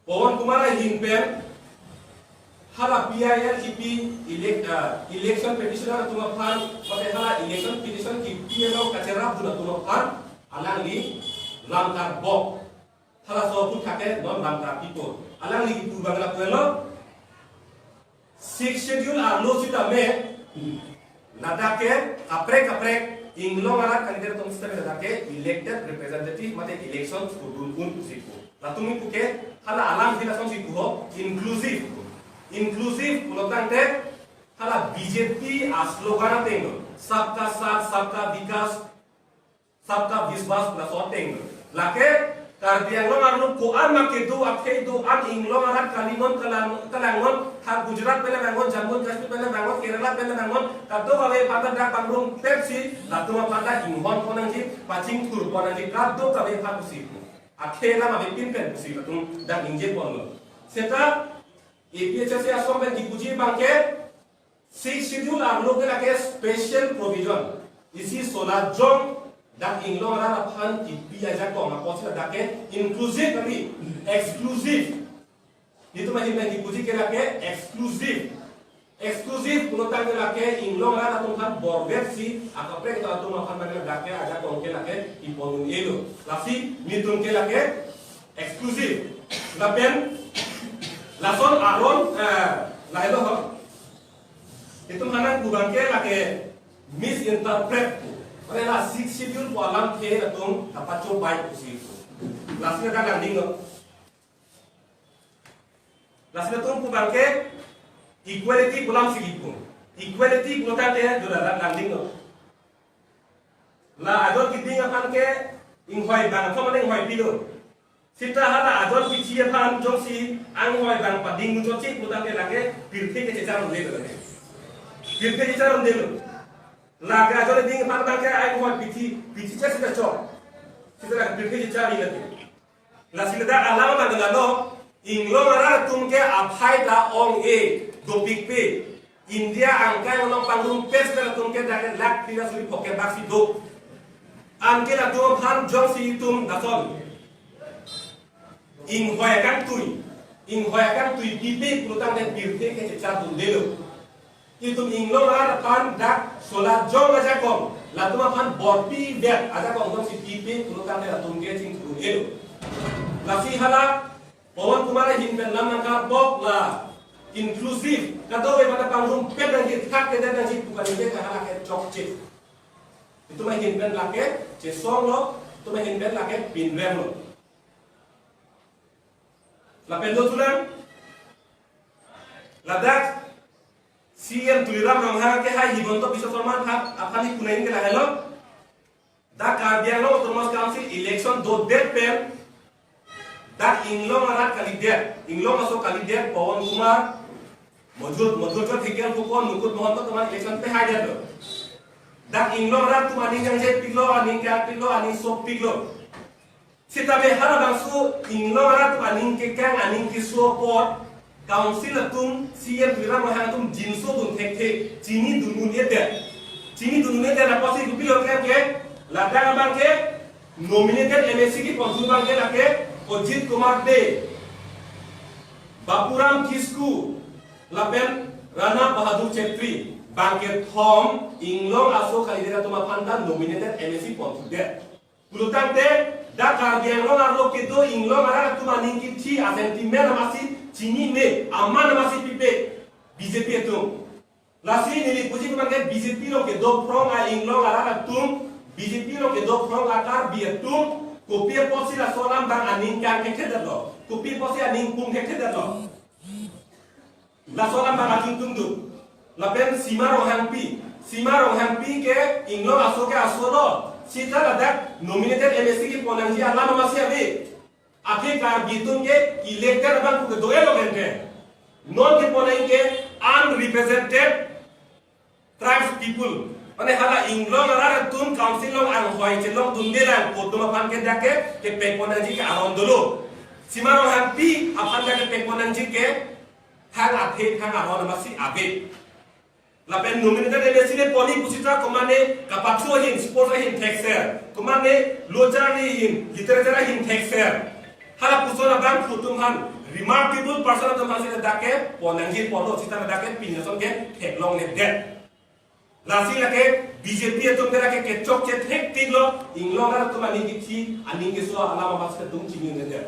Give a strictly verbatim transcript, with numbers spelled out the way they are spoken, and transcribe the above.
Pawan Kumar ahin pen hala P I L kipi elect, ah, election petitioner atum aphan, mate hala election petition kipi along kacherapdun atum aphan alangli lam karbok. Halaso aphuthak ke non lam karpipo. Alangli kipu abang lapu lo. Sixth Schedule arlo sitame ladak ke kaprek kaprek inglong arat candidate atum sitame ladak ke elected representative mate election thurdun un pusi pu. Latum kipu ke hala alam si lasonsi pu ho, inclusive. Inclusive pulo tangte hala B J P aslogan ateng lo, "Sabka Saath, Sabka Vikas, Sabka Vishwas" laso ateng lo. Lake Karbi Anglong arlo ko-an ma kedo, akhei do-an inglong arat kalinon, kalang, kalangnon, ha Gujarat pen le vangnon, Jammu Kashmir pen le vangnon, Kerala pen le vangnon, kadokave aphan ta dak pangrumpet si latum aphan ta inghon pon nangji, pachingthur pon nangji, kadokave aphan pusi pu. Akhei alam avepin pen pusi latum dak ningje ponlo. Seta A P H L C asong pen kipuji abang ke, Sixth Schedule arlo ke lake special provision isi sola jong dak inglong arat aphan kipi ajakong apotsi ladak ke inclusive kali, exclusive. Itum ahin pen kipuji ke lake exclusive. Exclusive pulo tangte lake inglong arat atum aphan borvet si akaprek atum aphan mane ladak ke ajakong ke lake kipon un-elo. Lasi nelitum ke lake exclusive. Lapen lason aron, eh, lahelo ho. Itum aphan nangpu abang ke lake misinterpret. Mane la Sixth Schedule pu alam ke latum kapachobai pusi pu. Lasi ladak langdinglo. Lasi latum pu abang ke equality pu alam si kipu. Equality pulo tangte do ladak langdinglo. La ajon keding aphan ke inghoi bangkethom mane inghoi pilo. Seta hala ajon kechi aphan jongsi anghoi bang pading muchotsi pulo tangte lake pirthe kechechar un-elo lake. Pirthe kechechar un-elo. Lake ajon keding aphan abang ke anghoi pithi, pithi chot seta chok. Seta lake pirthe kechechar un-elo lake. Lasi ladak alam abang lalo, inglong arat atum ke aphai ta ong-e dopikpe. India angkang along pangrumpet latum ke dak ke lakh phli ra suri phokep bak si do. Anke latum aphan jongsi itum lason inghoi akangtui, inghoi akangtui pipe pulo tangte pirthe kechechar un-elo. Itum inglong arat aphan dak sola jong ajakong, latum aphan borpivet ajakong jongsi pipe pulo tangte latum ke chingthur un-elo. Lasi hala Pawan Kumar ahin pen lam nangkarbok la inclusive, kadokave aphan ta pangrumpet nangji, thakthedet nangji pu kaningje ke hala ke chokche. Itum ahin pen lake chesonglo, itum ahin pen lake pinremlo. Lapen do tulang, ladak C E M Tuliram Ronghang ke hai Himanta Biswa Sarma aphan, aphan kipu nangji ke lahelo. Dak Karbi Anglong Autonomous Council election dodet pen dak inglong arat kalidet, inglong aso kalidet Pawan Kumar, Madhu, Madhurjot Dhekial Phukan, Mukut Mahanta atum aphan election pehai detlo. Dak inglong arat atum aning jangje piklo, aning kang piklo, aning sop piklo. Sitame halabangso inglong arat atum aning kekang, aning keso apot council atum, C E M Tuliram Ronghang atum jinso dun thekthe, chinidun un-edet. Chinidun un-edet apotsi kopilo klem ke, ladak abang ke nominated M A C keponthu abang ke lake Ajit Kumar Dey, Bapuram Kisku, lapen Rana Bahadur Chetri, bangkethom inglong aso kalidet atum aphan ta nominated M A C ponthudet. Pulo tangte dak Karbi Anglong arlo kedo inglong arat atum aning kithi, asentiment amatsi chinine, aman amatsi pipe B J P atum. Lasi neli puji abang ke B J P along kedo phrong a-inglong arat atum, B J P along kedo phrong a-Karbi atum, kopi apotsi laso alam abang aning kang thekthe detlo, kopi apotsi aning pung thekthe detlo. Laso alam abang atum tum duk. Lapen Sima Ronghangpi. Sima Ronghangpi ke inglong aso ke aso lo. Seta ladak nominated M A C kepon nangji alam amatsi ave. Ave Karbi atum ke elected abang pu kedo-et lo kente. Non kepon nangji ke unrepresented tribes people. Mane hala inglong arat atum council along anghoi chelongdunde lang pu atum aphan ke dak ke kepekpon nangji ke aron dolo. Sima Ronghangpi aphan dak kepekpon nangji ke thang athe thang aron amatsi ave. Lapen nominated M A C le ponji pusita komane kapathu ahin, sports ahin thekser, komane lo charli ahin, literature ahin thekser. Hala puson abang atum aphan, remarkable person atum aphan si ladak ke pon nangji, ponlo sita ladak ke pini ason ke theklongledet. Lasi lake B J P atum ke lake kechokche thektiklo, inglong atum aning kithi, aning keso alam abang si atum chinine det.